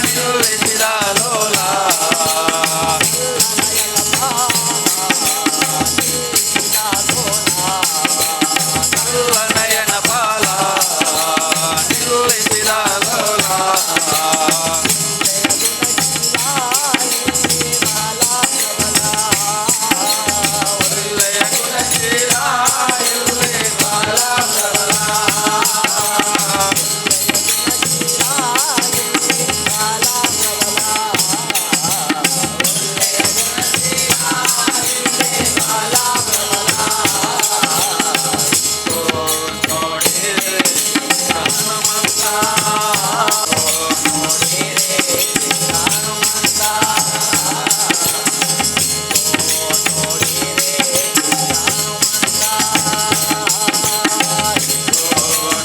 ನಿಲ್ಲಿಸಿದ ಲೋಲ. ನಲ್ಲ ನಯನ ಪಾಲ ನಿಲ್ಲಿಸಿದ ಲೋಲ. ಒಳ್ಳೆಯ ಗುಣಶೀಲ ಇಲ್ಲಿ ಬಾಲ ಪ್ರಬಲ. ನೋಡಿರೆ ಹನುಮಂತ,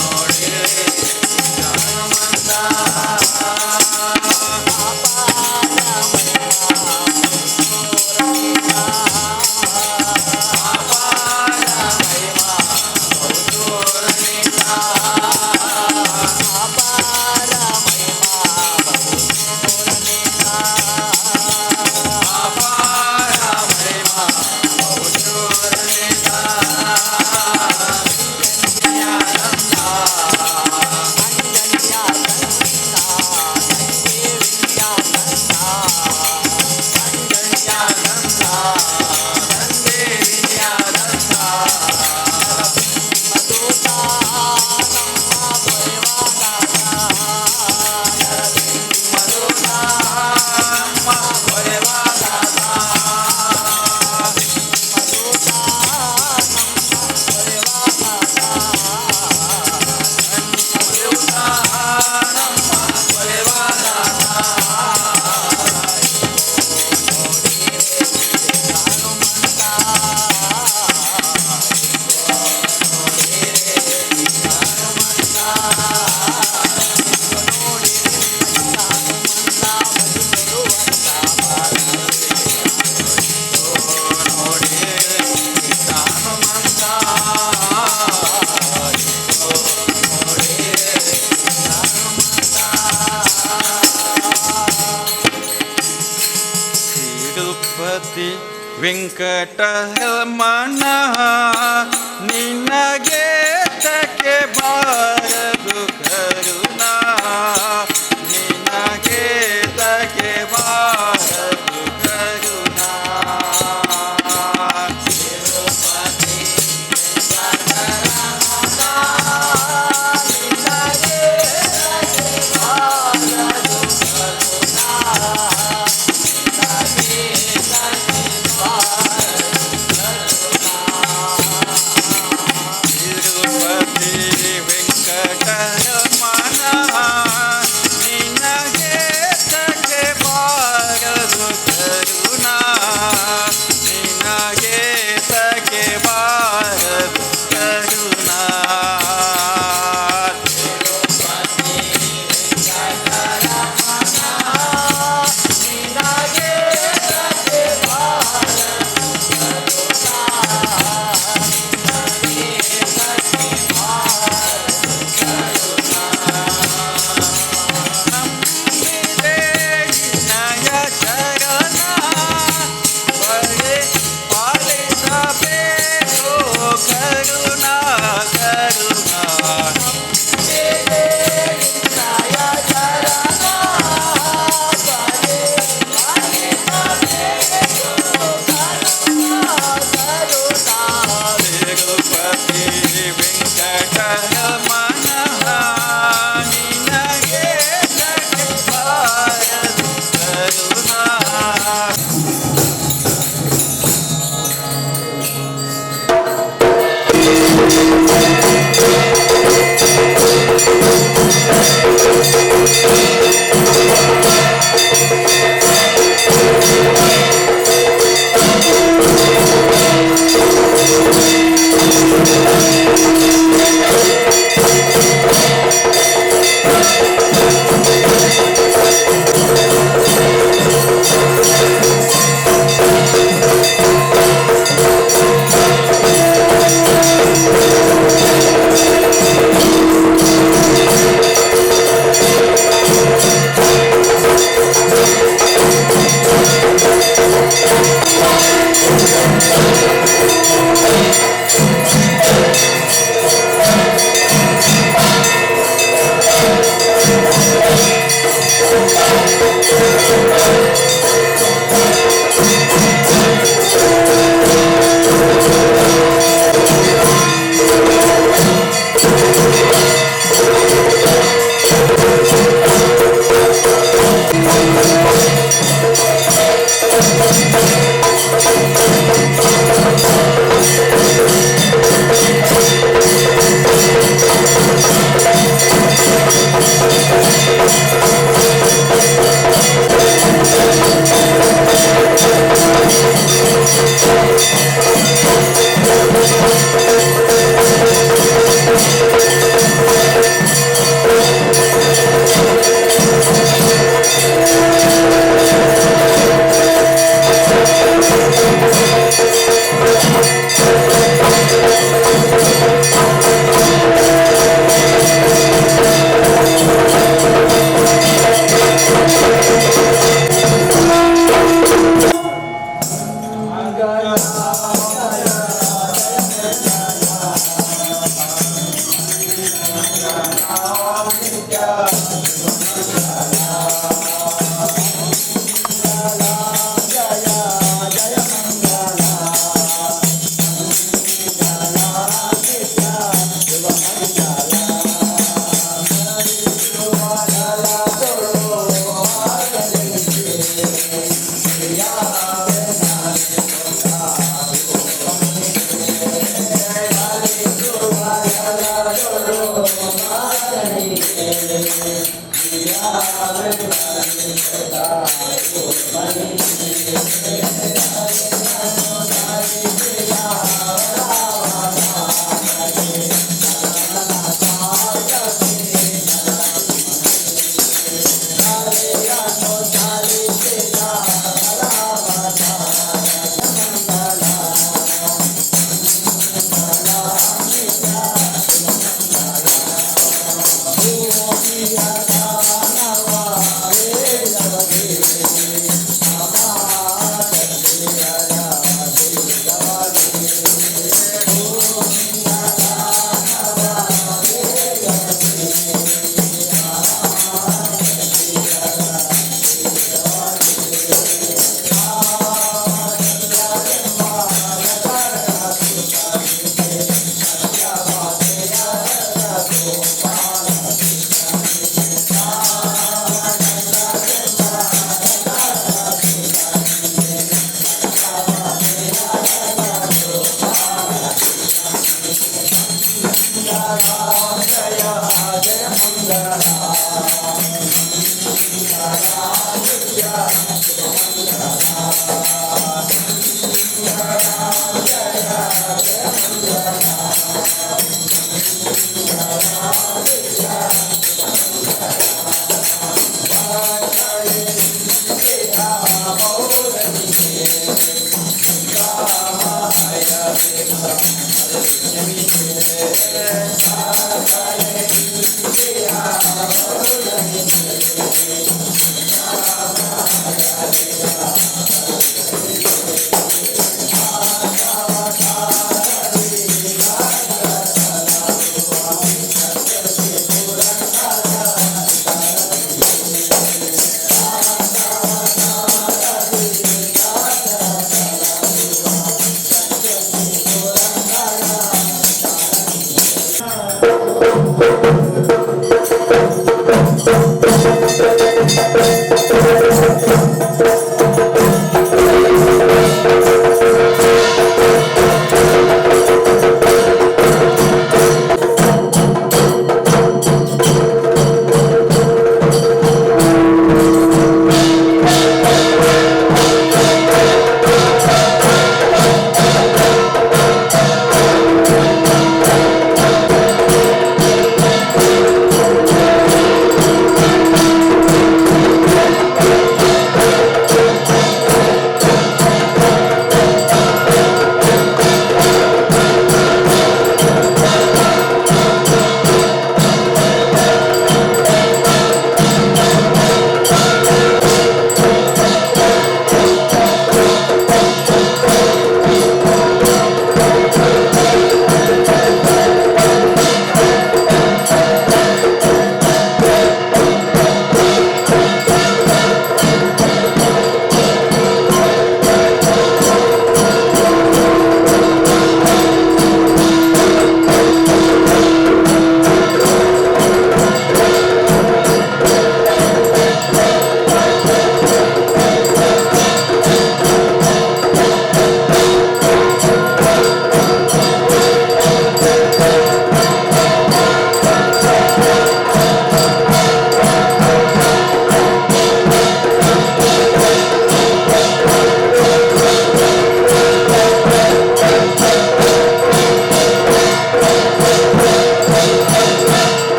ನೋಡಿರೆ ಹನುಮಂತ. ಅಪಾರ ಮಹಿಮಾ ಬಹುದೂರನಿತ. ಅಪಾರ ಮಹಿಮಾ ಬಹುದೂರನಿತ. ಅಂಜನ್ಯಾನಂದ, ತಂದೆ ವಿದ್ಯಾನಂದ. ಮಧುರ ನಮ್ಮ ಕೊರೆವಾದಾತ. ಮಧುರ ನಮ್ಮ ಕೊರೆವಾದಾತ. ನೋಡಿರೆ ಹನುಮಂತ, ನೋಡಿರೆ ತಿರುಪತಿ ವೆಂಕಟರಮಣ, ನಿನಗೆ ತಕ್ಕೆ ಬಾರದು ಕರುಣಾ, ನಿನಗೆ ತಕ್ಕೆ ಬಾರದು ಕರುಣಾ. ತಿರುಪತಿ ವೆಂಕಟರಮಣ.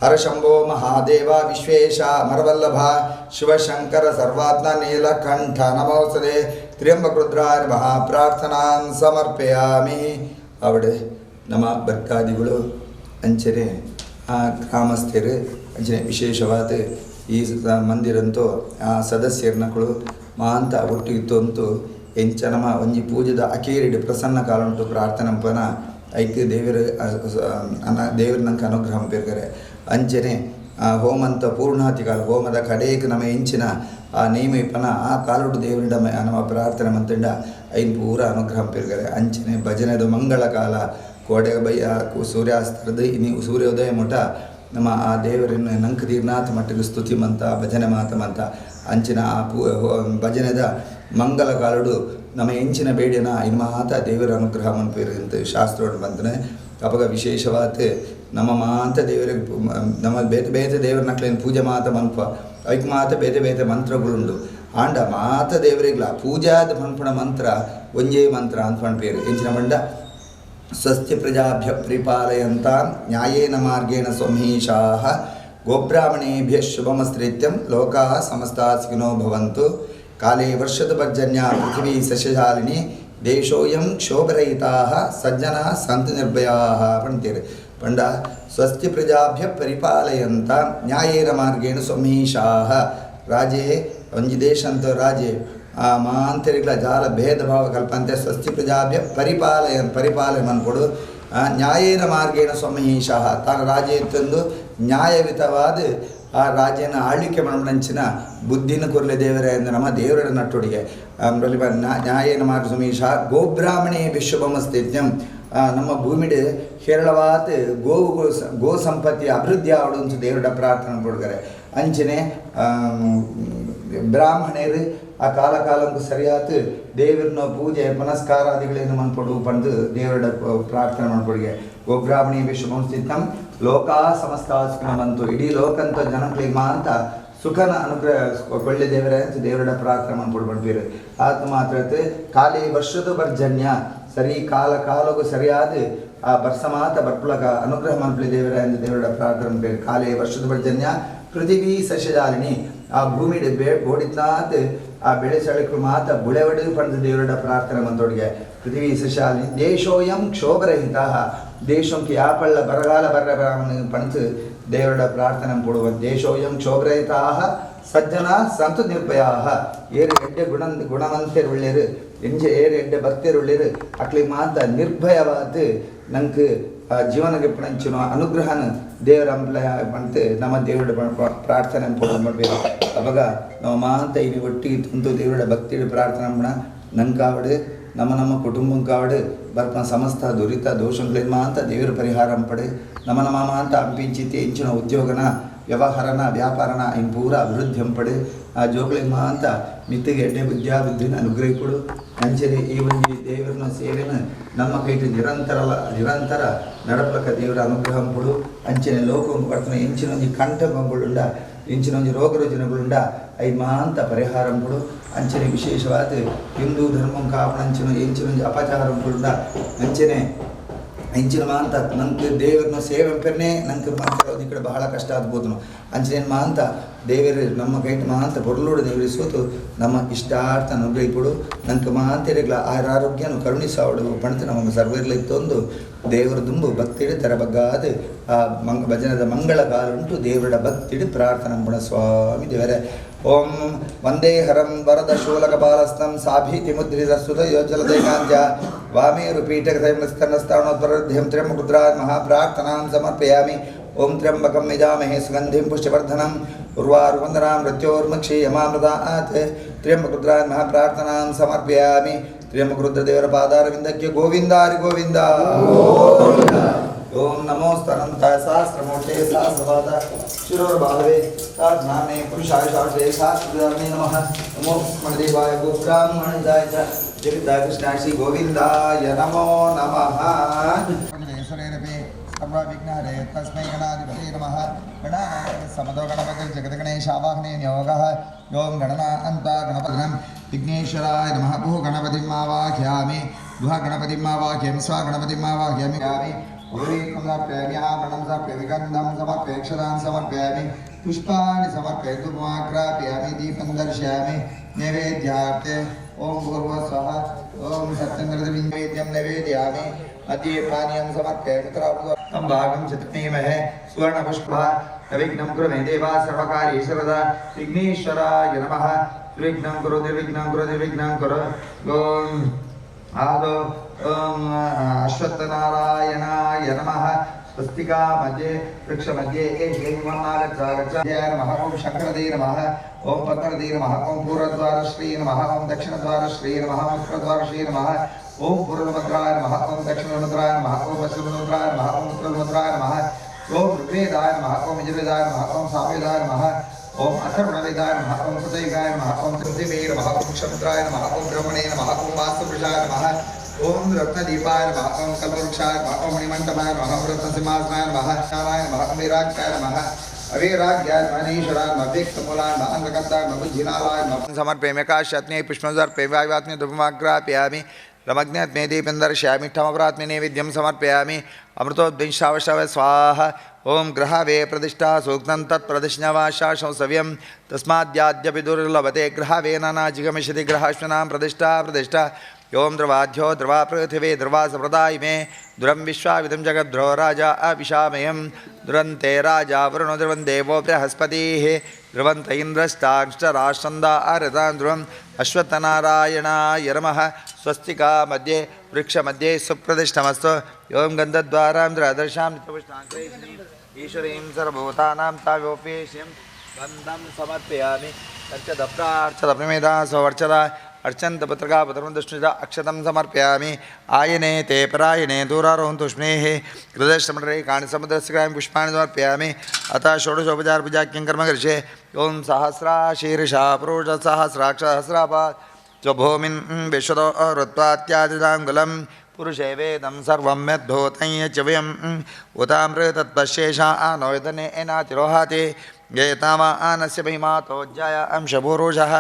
ಹರಶಂಭೋ ಮಹಾದೇವ ವಿಶ್ವೇಶ ಅಮರವಲ್ಲಭ ಶಿವಶಂಕರ ಸರ್ವಾತ್ಮ ನೀಲಕಂಠ ನಮೋಸ್ತದೆ ತ್ರ್ಯಂಬಕರುದ್ರಾಯ ನಮಃ ಪ್ರಾರ್ಥನಾನ್ ಸಮರ್ಪಯಾಮಿ. ಅವಡೆ ನಮ್ಮ ಭಕ್ತಾದಿಗಳು ಅಂಚನೆ ಆ ಗ್ರಾಮಸ್ಥರು ಅಂಚನೆ ವಿಶೇಷವಾದ ಈ ಮಂದಿರಂತೂ ಆ ಸದಸ್ಯರ್ನಕುಳು ಮಾಂತ ಒಟ್ಟಿಗೆ ತೊಂತು ಎಂಚ ನಮ್ಮ ಒಂಜಿ ಪೂಜೆದ ಅಕೇರಿಡು ಪ್ರಸನ್ನ ಕಾಲುಂಟು ಪ್ರಾರ್ಥನಂಪನ ಐಕ್ ದೇವರು ದೇವರು ನಂಗೆ ಅನುಗ್ರಹ ಪೇರ್ಕರೆ. ಅಂಚನೆ ಆ ಹೋಮಂತ ಪೂರ್ಣಾತಿ ಕಾಲ ಹೋಮದ ಕಡೇಕ್ ನಮ್ಮ ಎಂಚಿನ ಆ ನೇಮ ಇಪ್ಪನ ಆ ಕಾಲುಡು ದೇವರಿಡ ನಮ್ಮ ಪ್ರಾರ್ಥನೆ ಮಂತಂಡ ಐನ್ ಪೂರ ಅನುಗ್ರಹ ಪೇರ್ಕರೆ. ಅಂಚನೆ ಭಜನೆದ ಮಂಗಳ ಕಾಲ ಕೋಡೆ ಬೈ ಸೂರ್ಯಾಸ್ತರದ ಇನಿ ಸೂರ್ಯೋದಯ ಮುಟ ನಮ್ಮ ಆ ದೇವರನ್ನು ನಂಕ್ ತೀರ್ನಾಥ ಮಟ್ಟಿಗೆ ಸ್ತುತಿ ಮಂತ ಭಜನೆ ಮಾತ ಮಂತ ಅಂಚಿನ ಆ ಭಜನೆದ ಮಂಗಲ ಕಾಲುಡು ನಮ್ಮ ಎಂಚಿನ ಬೇಡಿನ ಇನ್ನು ಮಾತ ದೇವರ ಅನುಗ್ರಹ ಮನ್ಪೇರು ಅಂತ ಶಾಸ್ತ್ರ ಬಂತನೆ. ಅಪಗ ವಿಶೇಷವಾದ ನಮ್ಮ ಮಾತ ದೇವರಿಗೆ ನಮ್ಮ ಬೇತೆ ಬೇತೆ ದೇವರ ನಕ್ಲೇನು ಪೂಜೆ ಮಾತ ಮನ್ಪ ಐಕ್ ಮಾತ ಬೇತೆ ಬೇತೆ ಮಂತ್ರಗಳುಂಡು ಆಂಡ ಮಾತ ದೇವರಿಗ್ಲ ಪೂಜಾದ ಮನ್ಪುಣ ಮಂತ್ರ ಒಂಜೇ ಮಂತ್ರ ಅಂತ ಪನ್ಪೇರು. ಎಂಚಿನ ಮಂಡ ಸ್ವಸ್ತಿ ಪ್ರಜಾಭ್ಯ ಪರಿಪಾಲಯಂತಾಂ ನ್ಯಾಯೇನ ಮಾರ್ಗೇಣ ಸ್ವಮಹೇಷಾಃ ಗೋಬ್ರಾಹ್ಮಣೇಭ್ಯ ಶುಭಮಸ್ತ್ರಿತ್ಯಂ ಲೋಕಾಃ ಸಮಸ್ತಾಃ ಸುಖಿನೋ ಭವಂತು. ಕಾಲೇ ವರ್ಷತು ಪರ್ಜನ್ಯ ಪೃಥಿವೀ ಸಸ್ಯಶಾಲಿನಿ ದೇಶೋಯಂ ಕ್ಷೋಭರಹಿತಾಃ ಸಜ್ಜನಾಃ ಸಂತು ನಿರ್ಭಯಾಃ ಪಂತೀರು. ಪಂಡ ಸ್ವಸ್ತಿ ಪ್ರಜಾಭ್ಯ ಪರಿಪಾಲಯಂತ ನ್ಯಾಯೇನ ಮಾರ್ಗೇಣ ಸ್ವಮಹೇಷಾಃ. ರಾಜೇ ಒಂಜಿ ದೇಶ ಅಂತ ರಾಜೇ ಆ ಮಾಂತರಿಗಳ ಜಾಲ ಭೇದ ಭಾವ ಕಲ್ಪಂತೆ ಸ್ವಸ್ತಿ ಪ್ರಜಾಭ್ಯ ಪರಿಪಾಲಯನ್ ಪರಿಪಾಲನೆ ಮನ್ಪೊಡು ನ್ಯಾಯೇನ ಮಾರ್ಗೇಣ ಸ್ವಮಹೇಷಾಃ. ತಾನು ರಾಜ ಇತ್ತೊಂದು ನ್ಯಾಯಯುತವಾದ ಆ ರಾಜ್ಯನ ಆಳ್ವಿಕೆ ಮನಂಚಿನ ಬುದ್ಧಿನ ಕೊರಲೆ ದೇವರೇ ಎಂದು ನಮ್ಮ ದೇವರ ನಟ್ಟೊಡಿಗೆ ನ್ಯಾಯೇನ ಮಾರ್ಗ ಸ್ವಮಹೇಷ ಗೋಬ್ರಾಹ್ಮಣೇ ವಿಶ್ವಭಮಸ್ತಿತ್ಯಂ. ನಮ್ಮ ಭೂಮಿಡು ಹೇರಳವಾದ ಗೋವು ಗೋ ಸಂಪತ್ತಿ ಅಭಿವೃದ್ಧಿ ಆವಡು ದೇವರ ಪ್ರಾರ್ಥನೆ ಕೊಡ್ತಾರೆ. ಅಂಚನೆ ಬ್ರಾಹ್ಮಣರು ಆ ಕಾಲ ಕಾಲಕ್ಕೂ ಸರಿಯಾದ ದೇವರನ್ನ ಪೂಜೆ ಪುನಸ್ಕಾರಾದಿಗಳನ್ನು ಮನ್ಪೊಡು ಪಂದು ದೇವರ ಪ್ರಾರ್ಥನೆ ಮಾಡ್ಕೊಡಿಗೆ. ಗೋಬ್ರಾಹ್ಮಣಿ ವಿಶ್ವವಂಸ್ಥಿತಂ ಲೋಕಾ ಸಮಸ್ತ ಬಂತು ಇಡೀ ಲೋಕಂತ ಜನಗಳಿಗೆ ಮಾಂತ ಸುಖನ ಅನುಗ್ರಹ ಒಳ್ಳೆ ದೇವರೇ ಅಂತ ದೇವರ ಪ್ರಾರ್ಥನೆ ಮಾಡ್ಕೊಡು ಬಂದ್ಬೀರು. ಆತ್ಮ ಮಾತ್ರ ಕಾಲಿ ವರ್ಷದ ಪರ್ಜನ್ಯ ಸರಿ ಕಾಲ ಕಾಲಕ್ಕೂ ಸರಿಯಾದ ಆ ಬರ್ಸ ಮಾತ ಬರ್ಪುಲಕ ಅನುಗ್ರಹ ಮನ್ಪಲಿ ದೇವರೇ ಅಂತ ದೇವರ ಪ್ರಾರ್ಥನೆ ಮಾಡ್ಬೇಕು. ಕಾಲೇ ವರ್ಷದ ಪರ್ಜನ್ಯ ಪೃಥಿವೀ ಸಸ್ಯಜಾಲಿನಿ ಆ ಭೂಮಿ ಬೋಡಿತ್ನಾತ್ ಆ ಬೆಳೆ ಸಳಕು ಮಾತ ಬುಳೆವಡು ಪಂಡ ದೇವರ ಪ್ರಾರ್ಥನೆ ಮಂತೊಡಿಗೆ. ಪೃಥ್ವೀ ಸಸ್ಯಾಲಿನಿ ದೇಶೋಯಂ ಕ್ಷೋಭರಹಿತ ದೇಶಂಗೆ ಯಾಪಳ್ಳ ಬರಗಾಲ ಬರ ಪಂತು ದೇವರ ಪ್ರಾರ್ಥನೆ ಕೊಡುವ. ದೇಶೋಯಂ ಕ್ಷೋಭರಹಿತಾ ಸಜ್ಜನ ಸಂತು ನಿರ್ಭಯಾಹ. ಏರು ಎಡ್ಡೆ ಗುಣ ಗುಣವಂತೆರುಳ್ಳೇರು ಎಂಜೆ ಏರು ಎಡ್ಡೆ ಭಕ್ತರುಳ್ಳೇರು ಅಕ್ಲಿ ಮಾತ ನಿರ್ಭಯವಾದ ನಂಗೆ ಜೀವನಕ್ಕೆ ಪಣಂಚಿನ ಅನುಗ್ರಹನ ದೇವರ ಅಂಪ್ಲ ಪಂತು ನಮ್ಮ ದೇವರ ಪ್ರಾರ್ಥನೆ ಮಾಡಬೇಕು. ಅವಾಗ ನಾವು ಮಾತ ಇಲ್ಲಿ ಒಟ್ಟಿಗೆ ತುಂತು ದೇವರ ಭಕ್ತಿ ಪ್ರಾರ್ಥನೆ ಮಾಡ ನಂಕಾವಡು ನಮ್ಮ ನಮ್ಮ ಕುಟುಂಬಕ್ಕಾವಡು ಬರ್ಪನ ಸಮಸ್ತ ದುರಿತ ದೋಷಗಳಿಂದ ಮಾಂತ ದೇವರ ಪರಿಹಾರ ಪಡೆ ನಮ್ಮ ನಮ್ಮ ಮಾಂತ ಅಂಪಿಂಚಿತಿ ಎಂಚಿನ ಉದ್ಯೋಗನ ವ್ಯವಹಾರನ ವ್ಯಾಪಾರನ ಇನ್ ಪೂರ ಅಭಿವೃದ್ಧಿ ಪಡೆ ಆ ಜೋಗಳಿಗೆ ಮಾಂತ ಮಿತ್ತಿಗೆ ಎಡ್ಡೆ ಬುದ್ಧಿಯ ಬುದ್ಧಿನ ಅನುಗ್ರಹಿಕೊಡು. ಅಂಚನೆ ಈ ಒಂದು ದೇವರನ್ನ ಸೇವೆನ ನಮ್ಮ ಕೈಟ್ ನಿರಂತರ ನಿರಂತರ ನಡಪಲಕ ದೇವರ ಅನುಗ್ರಹ ಕೊಡು. ಅಂಚನೆ ಲೋಕ ಬರ್ತನ ಎಂಚಿನ ಒಂಜಿ ಕಂಠ ಬಂಗುಳುಂಡ ಎಂಚಿನ ಒಂಜಿ ರೋಗ ರುಜಿನಗಳುಂಡ I ಮಾಂತ ಪರಿಹಾರ ಕೊಡು. ಅಂಚನೆ ವಿಶೇಷವಾದ ಹಿಂದೂ ಧರ್ಮ ಕಾಪಣಂಚಿನ ಎಂಚಿನ ಒಂಜಿ ಅಪಚಾರ ಉಂಡ ಅಂಚನೆ ಎಂಚಿನ ಮಾಂತ ನಂಗೆ ದೇವರನ್ನ ಸೇವೆ ಪೆರ್ನೆ ನಂಗೆ ಮಾತ್ರ ಈ ಕಡೆ ಬಹಳ ಕಷ್ಟ ಆಗ್ಬೋದು. ಅಂಚನೆ ಮಾಂತ ದೇವರು ನಮ್ಮ ಕೈಟ್ ಮಾಂತ ಬೊರ್ಲೋಡು ದೇವರಿ ಸೋತು ನಮ್ಮ ಇಷ್ಟಾರ್ಥ ಅನುಗ್ರಹಿಪಡು ನಂಗೆ ಮಾಂತರಿಗಳ ಆರೋಗ್ಯನು ಕರುಣಿಸಾವಡು ಪಣತು ನಮ್ಮ ಸರ್ವರ್ಲ ಇತ್ತೊಂದು ದೇವರ ದುಂಬು ಭಕ್ತಿಡು ತೆರಬಗ್ಗಾದ ಆ ಭಜನದ ಮಂಗಳ ಕಾಲುಂಟು ದೇವರ ಭಕ್ತಿಡು ಪ್ರಾರ್ಥನೆ ಪಣ ಸ್ವಾಮಿ ದೇವರೇ. ಓಂ ವಂದೇ ಹರಂ ವರದ ಶೂಲಕಪಾಲಸ್ಥಂ ಸಾಭೀತಿ ಮುದ್ರಿತ ಸುತಯೋಜಲದೈಕಾಂತ್ಯ ವಾಮೇರುಪೀಠಕತೈಮಸ್ತನಸ್ತಾಣೋತ್ಪರಧ್ಯಂ ತ್ರ್ಯಂಬಕರುದ್ರಾಯ ಮಹಾಪ್ರಾರ್ಥನಾಂ ಸಮರ್ಪಯಾಮಿ. ಓಂ ತ್ರ್ಯಂಬಕಂ ಯಜಾಮಹೇ ಸುಗಂಧಿಂ ಪುಷ್ಟಿವರ್ಧನಂ ಉರ್ವಾರುವಂದನಾಂ ಮೃತ್ಯೋರ್ಮುಕ್ಷೀಯಮಾಮೃತಾತ್ ತ್ರ್ಯಂಬಕರುದ್ರಾಯ ಮಹಾಪ್ರಾರ್ಥನಾಂ ಸಮರ್ಪಯಾಮಿ. ತ್ರ್ಯಂಬಕರುದ್ರದೇವರ ಪಾದಾರವಿಂದಕ್ಕೆ ಗೋವಿಂದಾರಿ ಗೋವಿಂದ. ಓಂ ನಮೋಸ್ತನಂತಾಯ ಸಹಸ್ರಮೂರ್ತೆ ಸಹಸ್ರಪಾದ ಶಿರೋರ್ಬಾಹವೇ ಸಹಸ್ರನಾಮೇ ಪುರುಷಾಯ ಶಾಸ್ತ್ರೇ ಸಹಸ್ರಧಾಮ್ನೇ ನಮಃ. ನಮೋ ದೇವಾಯ ಗೋಬ್ರಾಹ್ಮಣಾಯ ಚ ಜಗದ್ದಾಯ ಕೃಷ್ಣಾಯ ಶ್ರೀ ಗೋವಿಂದಾಯ ನಮೋ ನಮಃ. ಸರ್ವವಿಘ್ನಹರೇ ತಸ್ಮೈ ಗಣಾಧಿಪತೇ ನಮಃ. ಗಣಾನಾಥ ಸಮದೋ ಗಣಪತಿ ಜಗದ್ಗಣೇಶ ಆವಾಹನೆ ಯೋಗಃ. ಓಂ ಗಣನಾ ಅಂತ ಗಣಪತಿಂ ವಿಘ್ನೇಶ್ವರಾಯ ನಮಃ. ಭೂ ಗಣಪತಿಂ ಆವಾಹ್ಯಾಮಿ ಗುಹ ಗಣಪತಿಂ ಆವಾಹ್ಯಾಮಿ ಸ್ವ ಗಣಪತಿಂ ಆವಾಹ್ಯಾಮಿ ಯಾಮಿ ಗೌರೀಕಂ ಸಮರ್ಪಯಾಮಿ ಆಭರಣಂ ಸಮರ್ಪಯಾಮಿ ಗಂಧಂ ಸಮರ್ಪಯಾಮಿ ಅಕ್ಷತಾನ್ ಸಮರ್ಪಯಾಮಿ ಪುಷ್ಪಾಣಿ ಸಮರ್ಪಯಾಮಿ ಧೂಪಮಾಘ್ರಾಪಯಾಮಿ ದೀಪಂ ದರ್ಶಯಾಮಿ ನೈವೇದ್ಯಾರ್ಥೆ ಓಂ ಭೂರ್ಭುವಃ ಸ್ವಃ ಓಂ ಸತ್ಯಂದ್ರದೇವ್ಯಂ ನೈವೇದ್ಯಾಮಿ मध्ये पानीयं समर्पयामि. तं भागं चतुर्णीमहे सुवर्णपुष्पः विघ्नं कुरु मे देवा सर्वकार्येषु सर्वदा विघ्नेश्वराय नमः. विघ्नं कुरु निर्विघ्नं कुरु निर्विघ्नं कुरु. ॐ आदौ ओम अश्वत्थनारायणाय नमः। स्वस्तिका मध्ये वृक्ष मध्ये जय नमः। ओम शंकरदे नमः। ओम पत्रदे नमः। ओम पूर्वद्वार श्री नमः। ओम दक्षिणद्वार श्री नमः। उत्तरद्वार श्री नमः। ओम पूर्वभद्राय नमः। ओम दक्षिणभद्राय नमः। ओम पश्चिमभद्राय नमः। ओम उत्तरभद्राय नमः। ओम ऋग्वेदाय नमः। ओम यजुर्वेदाय नमः। ओम सामवेदाय नमः। ओम अथर्वणवेदाय नमः। ओम कृतयुगाय नमः। ओम पृथिवे नमः। ओम क्षत्राय नमः। ओम ब्रह्मणे नमः। ओम वास्तुपुरुषाय नमः। ओम रत्नदीपाय नमः। ओम कल्पवृक्षाय नमः। ओम मणिमण्डपाय नमः। ओम रत्नसिंहासनाय नमः। नारायण नमः। ओम वैराग्याय नमः। अवीराग्याय नमः। ईश्वराय नमः। व्यक्तमूलाय नमः। अंगकर्ताय नमः। बुद्धिनालाय नमः। समर्पयामि काश्यत्ने पुष्पं समर्पयामि वायुवात्मे धूपमाग्रापयामि रमज्ञात्मे दीपं दर्शयामि ठमप्रात्मे नैवेद्यं समर्पयामि अमृतोद्भिंशावशव स्वाहा। ओम ग्रहवे प्रतिष्ठा सूक्तं तत्प्रतिष्ठवाशाशंसव्यं तस्माद्याद्यपि दुर्लभते ग्रहवे नानाजिगमिष्यति ग्रहाश्विनां प्रतिष्ठा प्रतिष्ठा। ओम ध्रुवाध्यो ध्रुवा पृथिवी ध्रुवा सप्रदाय मे ध्रुवं विश्वाविदं जगद्ध्रुव राजा अभिशामयं ध्रुवन्ते राजा वरुणो ध्रुवं देवो बृहस्पतिः ध्रुवन्त इन्द्रश्चाक्षराशन्दा अरतां ध्रुवम् अश्वत्थनारायणाय नमः। स्वस्तिका मध्ये वृक्षमध्ये सुप्रतिष्ठमस्तु। ओं गन्धद्वारां द्रादर्शां ईश्वरीं सर्वभूतानां ताव्योपेश्यं गन्धं समर्पयामि। अर्चदप्रार्चदप्रमेधा सवर्चदा अर्चन्त पत्रका पत्रमदुष्णिता अक्षतं समर्पयामि। आयने ते परायणे दूरारोहन्तु स्नेहे हृदयश्रमणे काणिसमुद्रस्य पुष्पाणि समर्पयामि। अतः षोडशोपचार पूजा किं कर्म करिष्ये। ओं सहस्रा शीर्षा पुरुष सहस्राक्ष सहस्रापात् स्वभूमिं विश्वतो ऋत्वात्यादिदाङ्गुलं पुरुषे वेदं सर्वं यद्भूतं यच्च वयम् उतामृतत्पश्येषा आनो यदनेनातिरोहाति येतामानस्य महिमातोऽध्याय अंशपुरुषः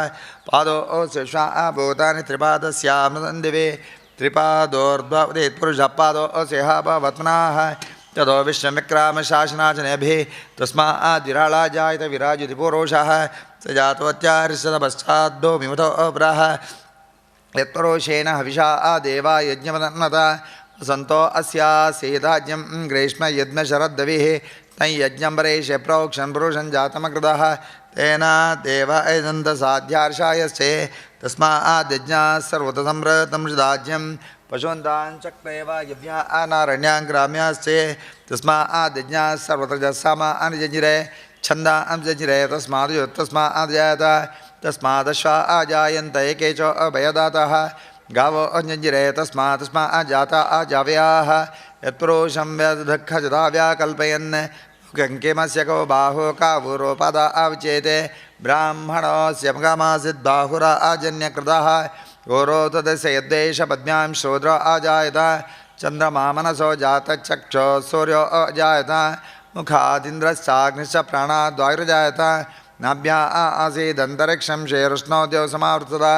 पादोऽस्येषा भूतानि त्रिपादस्यामृतं दिवे त्रिपादोर्ध्वउदेत्पुरुषः पादोऽस्येह भवत्मनाः ततो विश्वविक्रामशासनाचनेभिः तस्माद्विराळा जायत विराजति पुरुषः स जातोऽत्यार्षतपश्चाद्दो विमुतो अपरः यत्परोषेण हविषा देवा यज्ञमदन्नत वसन्तो अस्यासीदाज्यं ग्रीष्म यज्ञशरद्दविः तं यज्ञं परेशे प्रोक्षन् पुरुषं जातमकृतः तेन देव एदन्तसाध्यार्षायस्ते तस्माद्यज्ञाः सर्वतसंवृतं दाज्यं पशून्ताञ्चक्रेव यज्ञा अनारण्यां ग्राम्यास्ते तस्माद्यज्ञाः सर्वत्र जस्सामा अनुजजिरे छन्दा अनुजजिरे तस्माद् तस्माद्जायत तस्मादश्वा आजायन्त एके च अभयदातः गावो अञ्जिरे तस्मात् तस्मात् जाता आजाव्याः यत्पुरुषं व्यदुःखजदा व्याकल्पयन् किमस्य को बाहु कावुरोपद अवचेते ब्राह्मणोऽस्य कामासीद्बाहुर आजन्यकृतः गोरो तदस्य यद्देश पद्म्यां शूद्र आजायत चन्द्रमा मनसो जातचक्षो सूर्यो अजायत मुखादिन्द्रश्चाग्निश्च प्राणाद्वायुर्जायत नाभ्या आसीदन्तरिक्षं शेरुष्णो द्यौसमावृतः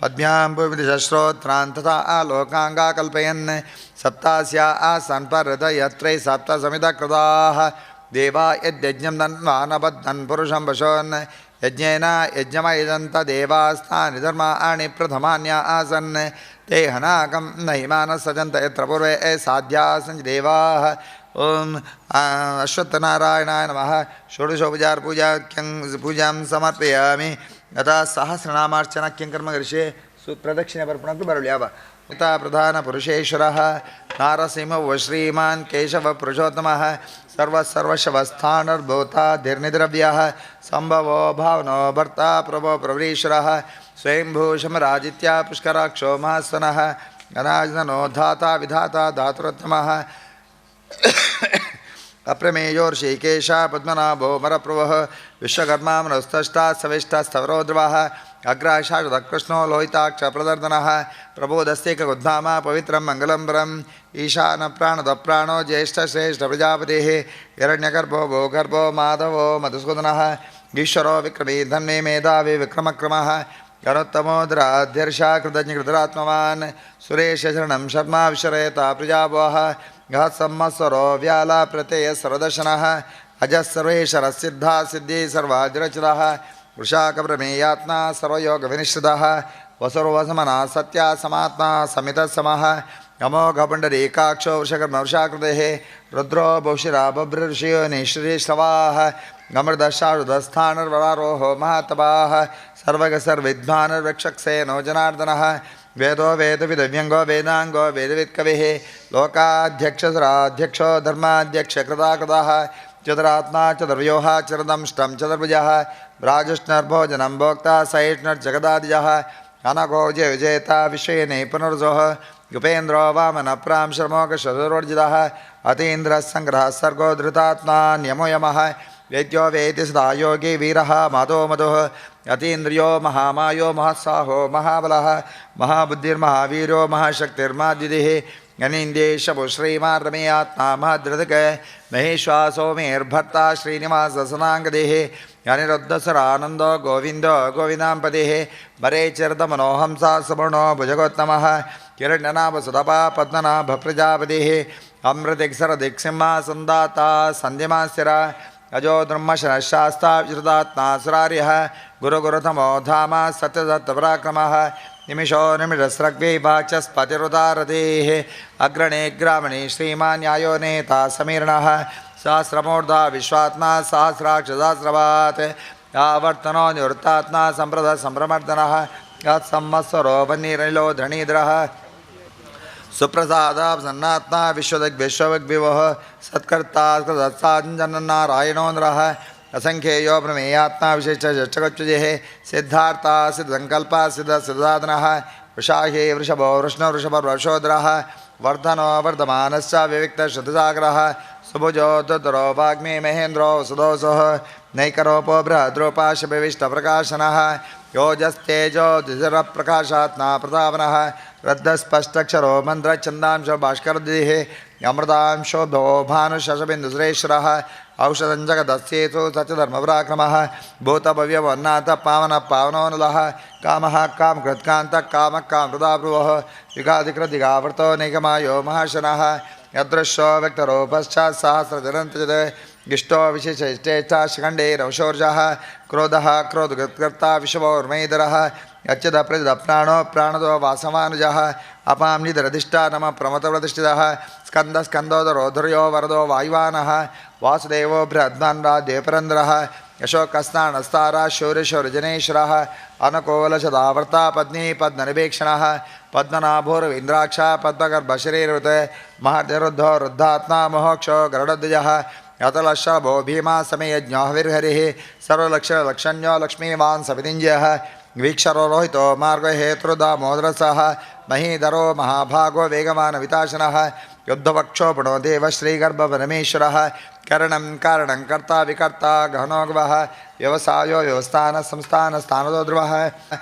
पद्भ्यां भूमिदिशश्रोत्रान् तथा आलोकाङ्गा कल्पयन् सप्तास्या आसन् परदयत्रै सप्त समितकृताः देवा यद्यज्ञं दन्वानबद्धन् पुरुषं पशून् यज्ञेन यज्ञमयजन्त देवास्तानि धर्माणि प्रथमान्या आसन् ते हनाकं महिमानः सजन्त यत्र पूर्वे साध्याः सन्ति देवाः। ओम अश्वत्थनारायणाय नमः। षोडशोपचार पूजां समर्पयामि। अतः सहस्रनामार्चना किं कर्म करिष्ये सुप्रदक्षिणपर्पणं बरळ्याव। पिता प्रधान पुरुषेश्वरः नारसिंहो श्रीमान् केशव पुरुषोत्तमः सर्वसर्वशवस्थानर्भूताधिर्निद्रव्यः सम्भवो भावनो भर्ता प्रभो प्रवरीश्वरः स्वयंभूषमराजित्या पुष्कराक्षो महास्वनः गणाजनो धाता विधाता धातुरोत्तमः अप्रमेयोर्षिकेश पद्मनाभो मरप्रभुः विश्वकर्मा मनस्तष्टा सविष्टस्थवरो ध्रुवः अग्राशाश्वतकृष्णो लोहिताक्षप्रदर्दनः प्रबोधस्यैकगुद्धाम पवित्रं मङ्गलं परम् ईशानप्राणदप्राणो ज्येष्ठश्रेष्ठप्रजापतिः हिरण्यगर्भो भोगर्भो माधवो मधुसूदनः ईश्वरो विक्रमी धन्वे मेधावी विक्रमक्रमः गणोत्तमोदराध्यर्षा कृतज्ञकृतरात्मवान् सुरेशशरणं शर्मा विशरेता प्रजावः घात्संवत्सरो व्याला प्रत्यय सर्वदर्शनः अजः सर्वेश्वरः सिद्धा सिद्धिः सर्वाधिरचितः वृषाकप्रमेयात्मा सर्वयोगविनिश्रितः वसुर्वसमना सत्या समात्मा समितः समः अमोघपुण्डरीकाक्षो वृषकर्म वृषाकृतेः रुद्रो बहुशिरा बभ्रऋषियो निःश्रीश्रवाः अमृतशारुदस्थानर्वरारोहो महातपाः सर्वगसर्विद्वानर्वक्षक्सेनो जनार्दनः ವೇದೋ ವೇದವಿದವ್ಯಂಗೋ ವೇದಾಂಗೋ ವೇದವಿತ್ಕವಿಃ ಲೋಕಾಧ್ಯಕ್ಷಸುರಾಧ್ಯಕ್ಷೋ ಧರ್ಮಾಧ್ಯಕ್ಷ ಕೃತಾಕೃತಃ ಚತುರಾತ್ಮ ಚತುರ್ವ್ಯೂಹ ಚರದಂಷ್ಟಂ ಚತುರ್ಭುಜಃ ರಾಜಷ್ಣರ್ಭೋಜನಂ ಭೋಕ್ತಾ ಸಹಿಷ್ಣರ್ಜಗದಾದಿಜಃ ಅನಘೋ ಜಯ ವಿಜೇತ ವಿಶ್ವೇನೇ ಪುನರ್ಜೋಃ ಉಪೇಂದ್ರೋ ವಾಮನಪ್ರಾಂ ಶ್ರಮೋಕಶರುರ್ಜಿತಃ ಅತೀಂದ್ರಃ ಸಂಗ್ರಹಃ ಸರ್ಗೋ ಧೃತಾತ್ಮಾ ನಿಯಮೋ ಯಮಃ ವೇದ್ಯೋ ವೇತಿ ಸದಾ ಯೋಗಿ ವೀರಃ ಮಾಧೋ ಮಧುಃ ಅತೀಂದ್ರಿಯೋ ಮಹಾಮಾಯೋ ಮಹತ್ಸಾಹೋ ಮಹಾಬಲಃ ಮಹಾಬುದ್ಧಿರ್ಮಹಾವೀರೋ ಮಹಾಶಕ್ತಿರ್ಮಾದ್ಯುಧಿಃ ಗಣೀಂದೇಶಭು ಶ್ರೀಮಾನ್ ಮಹಾಧೃತಕ ಮಹೇಶ್ವಾಸೋ ಮೇರ್ಭರ್ತಾ ಶ್ರೀನಿವಾಸ ಸನಾಂಗದಿಃ ಅನಿರುದ್ಧಸರಾನಂದೋ ಗೋವಿಂದೋ ಗೋವಿಂದಾಂಪತಿಃ ಮರೇಚರದಮನೋಹಂಸ ಸುವರ್ಣೋ ಭುಜಗೋತ್ತಮಃ ಕಿರಣ್ಯನಾಭಸುತಪಾ ಪದ್ಮನಾಭ ಪ್ರಜಾಪತಿಃ ಅಮೃತಿಕ್ಸರದಿಕ್ಸಿಂಹ ಸಂದಾತ ಸಂಧಿಮಾಸ್ಥಿರ ಅಜೋ ಬ್ರಹ್ಮಶನಶಾಸ್ತಾ ವಿಶ್ರುತಾತ್ಮಾ ಸುರಾರ್ಯಃ ಗುರುಗುರುತಮೋ ಧಾಮ ಸತ್ಯದತ್ತಪರಾಕ್ರಮಃ ನಿಮಿಷೋ ನಿಮಿಷಸ್ರಗ್ವಿ ವಾಚಸ್ಪತಿರುದಾರತೀಃ ಅಗ್ರಣೇ ಗ್ರಾಮಣಿ ಶ್ರೀಮಾನ್ ನ್ಯಾಯೋ ನೇತಾ ಸಮೀರ್ಣಃ ಸಹಸ್ರಮೂರ್ಧಾ ವಿಶ್ವಾತ್ಮ ಸಹಸ್ರಾಕ್ಷಸಹಸ್ರವಾತ್ ಆವರ್ತನೋ ನಿವೃತ್ತಾತ್ಮ ಸಂಪ್ರದ ಸಂಭ್ರಮರ್ದನಃ ಯತ್ಸಂವತ್ಸರೋ ವನ್ನಿರನಿಲೋ ಧಣೀಧರಃ ಸುಪ್ರಸಾದ ಸನ್ನಾತ್ಮ ವಿಶ್ವದಗ್ವಿಶ್ವವಗ್ವಿವಃ ಸತ್ಕರ್ತಾ ಕೃತತ್ಸಾಂಜನನ್ನಾರಾಯಣೋಂದ್ರಃ ಅಸಂಖ್ಯೇಯೋ ಪ್ರಮೇಯಾತ್ಮ ವಿಶಿಷ್ಟ ಷಷ್ಟಗಚ್ಯುಜಿಃ ಸಿದ್ಧಾರ್ಥ ಸಿದ್ಧಸಂಕಲ್ಪ ಸಿದ್ಧ ಸಿದ್ಧಾಧನಃ ವೃಷಾಹಿ ವೃಷಭೋ ವೃಷ್ಣ ವೃಷಭರ್ವಶೋದರಃ ವರ್ಧನೋ ವರ್ಧಮಾನಶ್ಚ ವಿವಿಕ್ತಶ್ರುತಸಾಗರಃ ಸುಭುಜೋ ದುರ್ಧರೋ ವಾಗ್ಮಿ ಮಹೇಂದ್ರೋ ಸುದೋಸುಃ ನೈಕರೋಪೋ ಬೃಹದ್ರೂಪಾಶಿವಿಷ್ಟಪ್ರಕಾಶನಃ ಯೋಜಸ್ತೇಜೋ ದ್ವಿಜರಪ್ರಕಾಶಾತ್ಮಾ ಪ್ರತಾಪನಃ ರದ್ಧಸ್ಪಷ್ಟಕ್ಷರೋ ಮಂತ್ರಛಂದಾಂಶ ಭಾಸ್ಕರದ್ವಿಃ ಅಮೃತಾಂಶೋ ಭವೋ ಭಾನುಶಶಬಿಂದುಸುರೇಶ್ವರಃ ಔಷಧಂ ಜಗದಸ್ಯೇತು ಸತ್ಯಧರ್ಮಪರಾಕ್ರಮಃ ಭೂತಭವ್ಯವನ್ನಾಥ ಪಾವನ ಪಾವನೋನುಲಃ ಕಾಮಃ ಕಾಮಕೃತ್ಕಾಂತಃ ಕಾಮಃ ಕಾಮೃತಾಬ್ರುವಃ ಯುಗಾಧಿಕೃತಿಗಾವೃತೋ ನಿಗಮಾಯೋ ಮಹಾಶನಃ ಯದೃಶ್ಯೋ ವ್ಯಕ್ತರೂಪಶ್ಚ ಸಹಸ್ರಜನಂತಜದೆ ಇಷ್ಟೋ ವಿಶೇಷ ಶಿಖಂಡೈರವಶೋರ್ಜಃ ಕ್ರೋಧಃ ಕ್ರೋಧಗತ್ಕರ್ತಾ ವಿಶ್ವೋರ್ಮೈದರಃ ಅಚ್ಯುತ ಪ್ರಜಿತ ಪ್ರಾಣೋ ಪ್ರಾಣದೋ ವಾಸಮಾನುಜಃ ಅಪಾಂ ನಿಧರಧಿಷ್ಠಾ ನಮ ಪ್ರಮತಪ್ರತಿಷ್ಠಿತಃ ಸ್ಕಂದ ಸ್ಕಂದೋದರೋ ಧುರ್ಯೋ ವರದೋ ವಾಯುವಾನಃ ವಾಸುದೇವೋ ಬೃಹದ್ಮಾನ್ರಾಧ್ಯಪರಂದ್ರಃ ಯಶೋಕಸ್ನಾನಸ್ತಾರ ಶೌರ್ಯಶೌರ್ಯಜನೇಶ್ವರಃ ಅನುಕೂಲಶತಾವರ್ತಾ ಪತ್ನಿ ಪದ್ಮನಿಭೀಕ್ಷಣಃ ಪದ್ಮನಾಭೋರವೀಂದ್ರಾಕ್ಷ ಪದ್ಮಗರ್ಭಶರೀರೃತ ಮಹರ್ಷರುದ್ಧೋ ವೃದ್ಧಾತ್ಮ ಮೋಕ್ಷೋ ಗರುಡಧ್ವಜಃ ಯತಲಶಭೋ ಭೀಮಾ ಸಮಯಜ್ಞೋ ಹವಿರ್ಹರಿಃ ಸರ್ವಲಕ್ಷಣಲಕ್ಷಣ್ಯೋ ಲಕ್ಷ್ಮೀವಾನ್ ಸವಿದಿಂಜಯಃ ವೀಕ್ಷರೋ ರೋಹಿತೋ ಮಾರ್ಗಹೇತೃದಾಮೋದರಸಃ ಮಹೀಧರೋ ಮಹಾಭಾಗೋ ವೇಗಮಾನ ವಿತಾಶನಃ ಯುದ್ಧವಕ್ಷೋಪಣೋ ದೇವಶ್ರೀಗರ್ಭಪರಮೇಶ್ವರಃ ಕರಣಂ ಕಾರಣಂ ಕರ್ತ ವಿಕರ್ತ ಗಹನೋ ಗವಃ ವ್ಯವಸಾಯೋ ವ್ಯವಸ್ಥಾನ ಸಂಸ್ಥಾನ ಸ್ಥಾನದೋ ಧ್ರುವಃ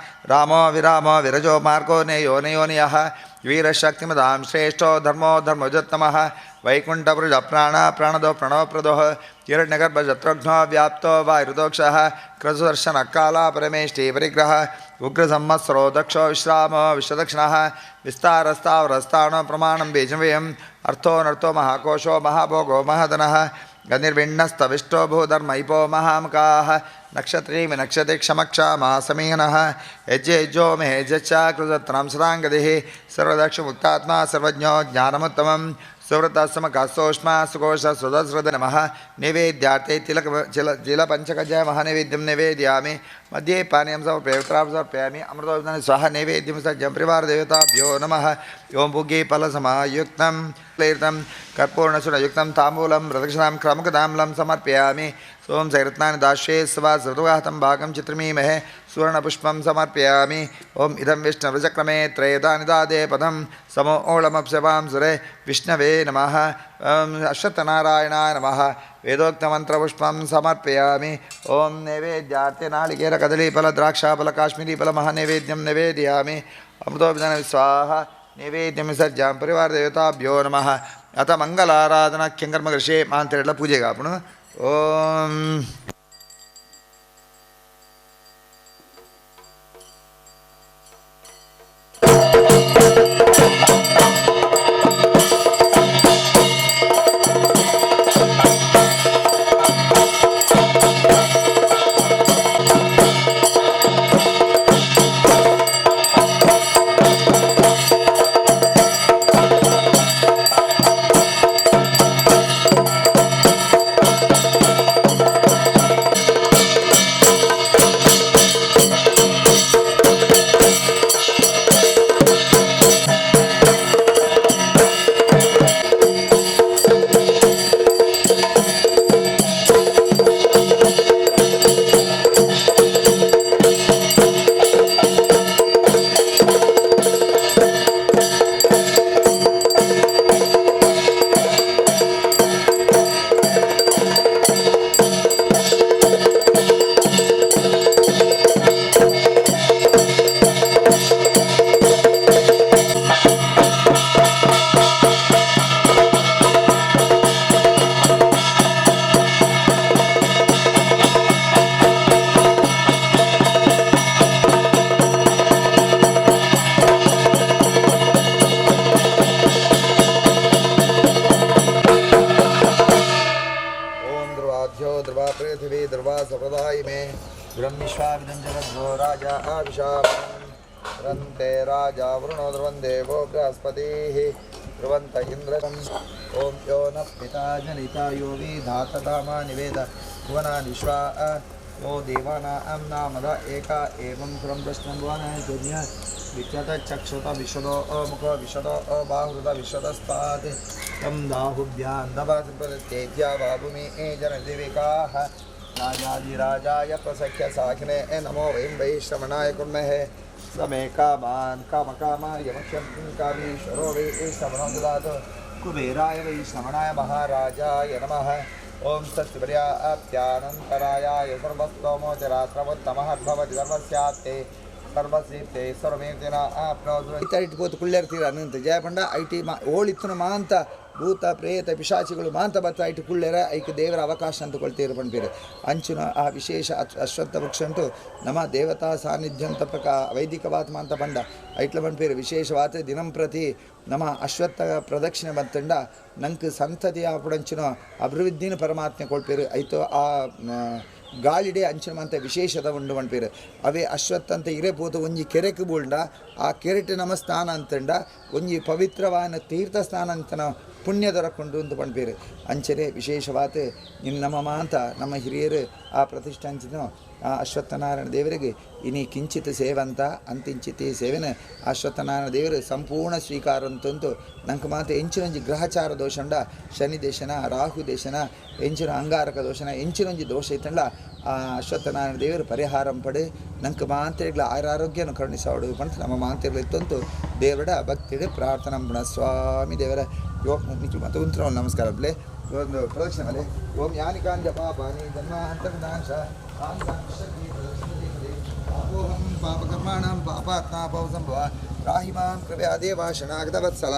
ರಾಮೋ ವಿರಾಮೋ ವಿರಜೋ ಮಾರ್ಗೋ ನೇಯೋ ನಯೋನಿಯಃ ವೀರಶಕ್ತಿಮದಾಂ ಶ್ರೇಷ್ಠೋ ಧರ್ಮೋ ಧರ್ಮಜೋತ್ತಮಃ ವೈಕುಂಠಪುರುಷ ಪ್ರಾಣ ಪ್ರಾಣದೋ ಪ್ರಣೋಪ್ರದೋ ಹಿರಣ್ಯಗರ್ಭಶತ್ರುಘ್ನೋ ವ್ಯಾಪ್ತೋ ವಾಯುರುದೋಕ್ಷಃ ಕ್ರಸುದರ್ಶನ ಕಾಲ ಪರಮೇಷ್ಠಿ ಪರಿಗ್ರಹ ಉಗ್ರಸಂವತ್ಸರೋ ದಕ್ಷೋ ವಿಶ್ರಾಮೋ ವಿಶ್ವದಕ್ಷಿಣಃ ವಿಸ್ತಾರಸ್ತಾವರಸ್ತಾಣೋ ಪ್ರಮಾಣಂ ಬೀಜಮಯಂ ಅರ್ಥೋ ನರ್ಥೋ ಮಹಾಕೋಶೋ ಮಹಾಭೋಗೋ ಮಹಾಧನಃ ಗನಿರ್ವಿಣ್ಣಸ್ತವಿಷ್ಟೋ ಭೂಧರ್ಮೈಪೋ ಮಹಾಮುಖಾಃ ನಕ್ಷತ್ರೀ ವಿನಕ್ಷತಿ ಕ್ಷಮಕ್ಷಾಮಾ ಸಮೀನಃ ಯಜ್ಜೆ ಯಜ್ಜೋ ಮಹೇಜಚ್ಚ ಕೃತತ್ರಾಂ ಸದಾಂಗದಿಃ ಸರ್ವದಕ್ಷ ಮುಕ್ತಾತ್ಮ ಸರ್ವಜ್ಞೋ ಜ್ಞಾನಮುತ್ತಮಂ ಸುವ್ರತ ಸಮಕ ಸೂಕ್ಷ್ಮ ಸುಘೋಷ ಸುಧಸ್ರತ ನಮಃ ನೈವೇದ್ಯಾರ್ಥೆ ತಿಲಕ ಜಲಪಂಚಕಜ ಮಹಾನೈವೇದ್ಯಂ ನಿವೇದಯಾಮಿ ಮಧ್ಯೆ ಪಾನೀಯಂ ಸಮರ್ಪಯಾಮಿ ಉತ್ತರಾಂ ಸಮರ್ಪಯಾಮಿ ಅಮೃತೋದನ ಸ್ವಹ ನೈವೇದ್ಯಂ ಸಜ್ಜಂ ಪರಿವಾರದೇವತಾಭ್ಯೋ ನಮಃ ಓಂ ಭುಗ್ಗಿ ಫಲಸಮಾಯುಕ್ತಂ ತೀರ್ಥಂ ಕರ್ಪೂರ್ಣಸುರಯುಕ್ತಂ ತಾಂಬೂಲಂ ಪ್ರದಕ್ಷಿಣಾಂ ಕ್ರಮಕತಾಂಬಲಂ ಸಮರ್ಪಯಾಮಿ ಸೋಂ ಸೈರತ್ನಾನಿ ದಾಶ್ಯೇ ಸ್ವಾಸೃತುಗಾಹತಂ ಭಾಗಂ ಚಿತ್ರಮೀಮಹೆ ಸುವರ್ಣಪುಷ್ಪಂ ಸಮರ್ಪಯಾಮಿ ಓಂ ಇದಂ ವಿಷ್ಣುವಚಕ್ರಮೇ ತ್ರಯದಾನಿದಾದೆ ಪದಂ ಸಮೋ ಓಳಮಪ್ಸವಾಂ ಸುರೆ ವಿಷ್ಣವೇ ನಮಃ ಓಂ ಅಶ್ವತ್ಥನಾರಾಯಣಾಯ ನಮಃ ವೇದೋಕ್ತಮಂತ್ರಪುಷ್ಪಂ ಸಮರ್ಪಯಾಮಿ ಓಂ ನೈವೇದ್ಯಾರ್ಥೆ ನಾಳಿಕೇರ ಕದಳೀಫಲ ದ್ರಾಕ್ಷಾಫಲ ಕಾಶ್ಮೀರೀಫಲ ಮಹಾನೈವೇದ್ಯಂ ನಿವೇದಯಾಮಿ ಅಮೃತೋಭಿಧಾನ ಸ್ವಾಹ ನೈವೇದ್ಯಂ ವಿಸರ್ಜಾಂ ಪರಿವಾರದೇವತಾಭ್ಯೋ ನಮಃ ಅಥ ಮಂಗಲಾರಾಧನಾ ಖ್ಯಂಕರ್ಮಕರ್ಷೆ ಮಾಂತರೆಲ್ಲ ಪೂಜೆಗೆ ಆಪಣು ಓಂ ಿ. ध्रुवाध्यो ध्रुवा पृथिवी ध्रुवा सप्रदाय मे ब्रह्मिश्वाविदं जगद्भो राजा आविशामं रन्ते राजा वरुणो ध्रुवं देवो बृहस्पतिः ध्रुवन्त इन्द्रं। ॐ यो न पिता जनिता यो विधातधामा निवेद भुवना विश्वा यो देवानां नामद एका एवं पुरं प्रश्नं भुवनाय जन्य विद्यत चक्षुत विशदो अमुख विशदो अबाहृत विशदस्तात् तं दाहुभ्यान्धवासप्रत्येत्या वाभूमि जनजीविकाः राजाधिराजाय प्रसख्य साखिने नमो वयं वै श्रवणाय कुर्महे समे कामान् कामकामाय मह्यं कामीश्वरो वै श्रवणो ददातु कुबेराय वै श्रवणाय महाराजाय नमः। ॐ सत्यपर्याप्त्यानन्तरायाय सर्वस्तोमोचरात्रवोत्तमः भवति सर्वस्याप्ते ಸರ್ವಸೀಪ್ತೆ ಸರ್ವೇತಿನ ಆಪ್ನೋದು. ಇಟ್ಟು ಕೂತು ಕುಳ್ಳೆರ್ತೀರ ಅನ್ನಂತ ಜಯಪಂಡ IT ಮಾ ಓಳಿತ್ತನ ಮಾಂತ ಭೂತ ಪ್ರೇತ ಪಿಶಾಚಿಗಳು ಮಾಂತ ಬತ್ತ ಐಟು ಕುಳ್ಳೆರ ಐಕ್ ದೇವರ ಅವಕಾಶ ಅಂತ ಕೊಳ್ತೀರ ಪಣ್ಪೀರು ಅಂಚಿನ ಆ ವಿಶೇಷ ಅಶ್ವತ್ಥ ವೃಕ್ಷಂಟು ನಮ್ಮ ದೇವತಾ ಸಾನ್ನಿಧ್ಯಂತ ಪ್ರಕ ವೈದಿಕವಾತ್ ಮಾಂತ ಪಂಡ ಐಟ್ಲ ಪಣ್ಪೀರು ವಿಶೇಷವಾತ ದಿನಂ ಪ್ರತಿ ನಮ್ಮ ಅಶ್ವತ್ಥ ಪ್ರದಕ್ಷಿಣೆ ಬಂತಂಡ ನಂಗೆ ಸಂತತಿಯ ಪುಡಂಚಿನ ಅಭಿವೃದ್ಧಿನ ಪರಮಾತ್ಮೆ ಕೊಳ್ಪೀರು ಐತು ಆ ಗಾಳಿಡೆ ಅಂಚಿನ ಮಂತ ವಿಶೇಷದ ಉಂಡು ಪಣ್ಪೀರು ಅವೇ ಅಶ್ವತ್ಥ ಅಂತ ಇರೇ ಪೋತು ಒಂಜಿ ಕೆರೆಕ್ ಬೂಲ್ಡ ಆ ಕೆರೆಟ್ ನಮ್ಮ ಸ್ನಾನ ಅಂತಂಡ ಒಂಜಿ ಪವಿತ್ರವಾನ ತೀರ್ಥ ಸ್ನಾನ ಅಂತನ ಪುಣ್ಯ ದೊರಕೊಂಡು ಅಂತ ಪಣ್ಪೀರು ಅಂಚನೆ ವಿಶೇಷವಾದ ಇನ್ನು ನಮ್ಮ ಮಾಂತ ನಮ್ಮ ಹಿರಿಯರು ಆ ಪ್ರತಿಷ್ಠೆ ಅಂಚಿನ ಆ ಅಶ್ವತ್ಥನಾರಾಯಣ ದೇವರಿಗೆ ಇನಿ ಕಿಂಚಿತ್ ಸೇವಂತ ಅಂತಿಂಚಿತಿ ಸೇವೆನ ಅಶ್ವತ್ಥನಾರಾಯಣ ದೇವರು ಸಂಪೂರ್ಣ ಸ್ವೀಕಾರ ಅಂತಂತು ನಂಗೆ ಮಾತು ಎಂಚಿನೊಂಜಿ ಗ್ರಹಚಾರ ದೋಷಂಡ ಶನಿ ದೇಶನ ರಾಹು ದೇಶನ ಎಂಚಿನ ಅಂಗಾರಕ ದೋಷನ ಎಂಚಿನೊಂಜಿ ದೋಷ ಇತ್ತಂಡ ಆ ಅಶ್ವತ್ಥನಾರಾಯಣ ದೇವರು ಪರಿಹಾರಂ ಪಡೆ ನಂಗೆ ಮಾಂತ್ರಿಗಳ ಆರೋಗ್ಯನ ಕರುಣಿಸಾಡು ಪಂತ ನಮ್ಮ ಮಾಂತ್ರಿಗಳು ಇತ್ತಂತು ದೇವರ ಭಕ್ತಿಡೆ ಪ್ರಾರ್ಥನಾ ಪುಣ ಸ್ವಾಮಿ ದೇವರ ಯೋ ಮತ್ತು ಉಂತ್ರ ನಮಸ್ಕಾರ ಪ್ಲೇ ಒಂದು ಪ್ರದಕ್ಷಿಣೆ ಮೇಲೆ ಓಂ ಯಾನಿಕಾಂಜ ಪಾಪಾನಿ ಜನ್ಮಾಂತರ್ದಾಂಶ ಪಾಪೋಹಂ ಪಾಪಕರ್ಮಾಣಂ ಪಾಪಾತ್ಮಾ ಪಾಪ ಸಂಭವ ರಾಹಿಮಾಂ ಕೃಪಯಾ ದೇವ ಶರಣಾಗತವತ್ಸಲ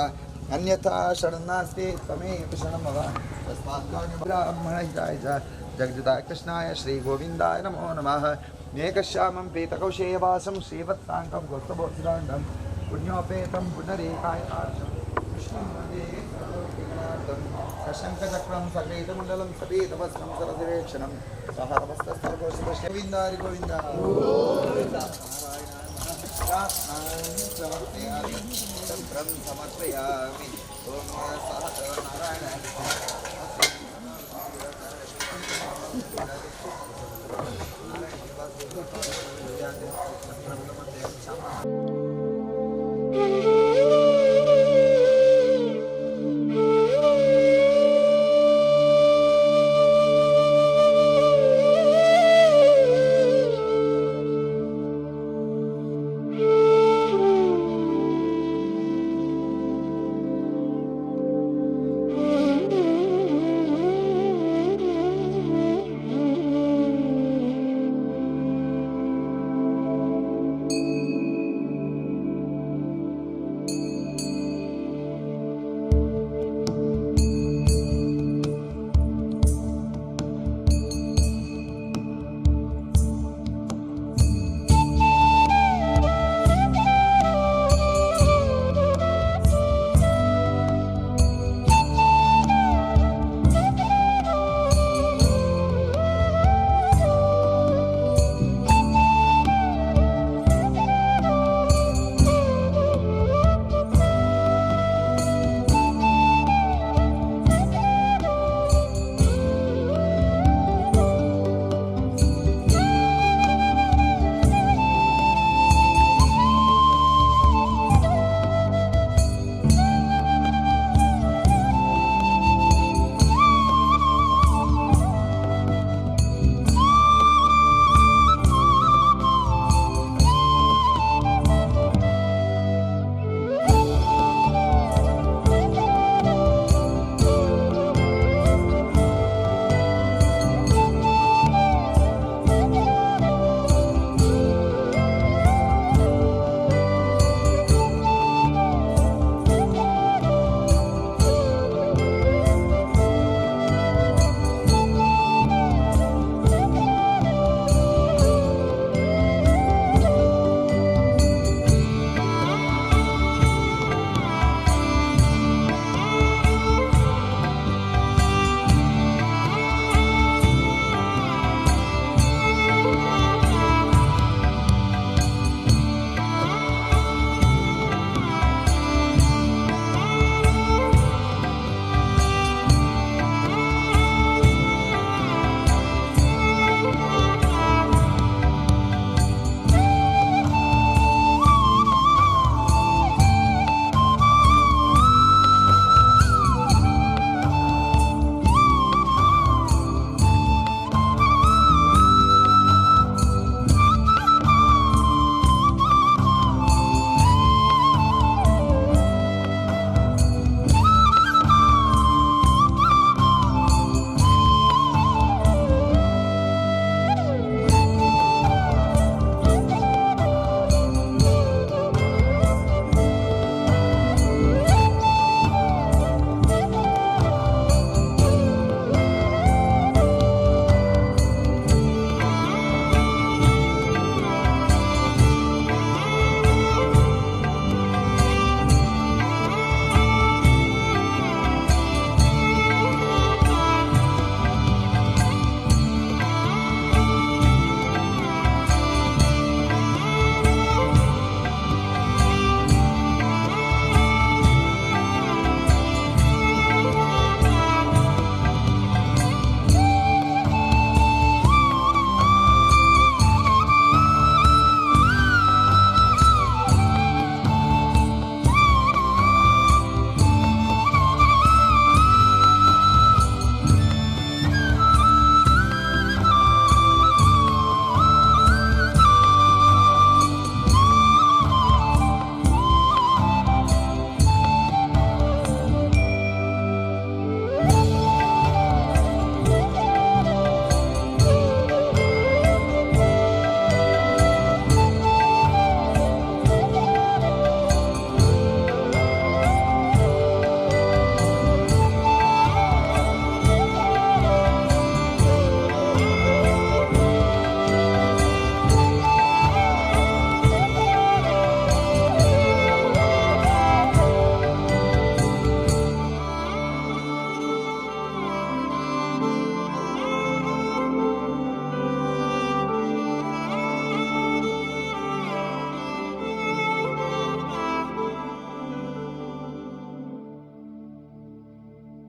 ಅನ್ಯಥಾ ಶರಣಂ ನಾಸ್ತಿ ತ್ವಮೇವ ಶರಣಂ ಮಮ ತಸ್ಮಾತ್ ಬ್ರಾಹ್ಮಣ ಹಿತಾಯ ಚ ಜಗಜ್ಜಿತಾಯ ಕೃಷ್ಣಾಯ ಶ್ರೀ ಗೋವಿಂದಾಯ ನಮೋ ನಮಃ. ಮೇಘಶ್ಯಾಮಂ ಪೀತಕೌಶೇಯವಾಸಂ ಶ್ರೀವತ್ಸಾಂಕಂ ಗೌತಮೋತ್ಸರಾಂಡಂ ಪುಣ್ಯೋಪೇತಂ ಪುನರೇಕಾಯ ಆರ್ಷಂ ವಿಷ್ಣುಂ ವಂದೇ ಸರ್ವಲೋಕೈಕನಾಥಂ ಸಶಂಖಚಕ್ರಂ ಸಕೇತಮಂಡಲಂ ಸಪೀತವಸ್ತ್ರಂ ಸರಸಿವೇಕ್ಷಣಂ ಸಹರಮಸ್ತಸ್ಥಲಕೋಶಪಶ್ಯ ಗೋವಿಂದ ಹರಿ ಗೋವಿಂದ ಸಮರ್ಪಯಾಮಿ ಚಕ್ರಂ ಸಮರ್ಪಯಾಮಿ ಓಂ ಸಹ ನಾರಾಯಣ.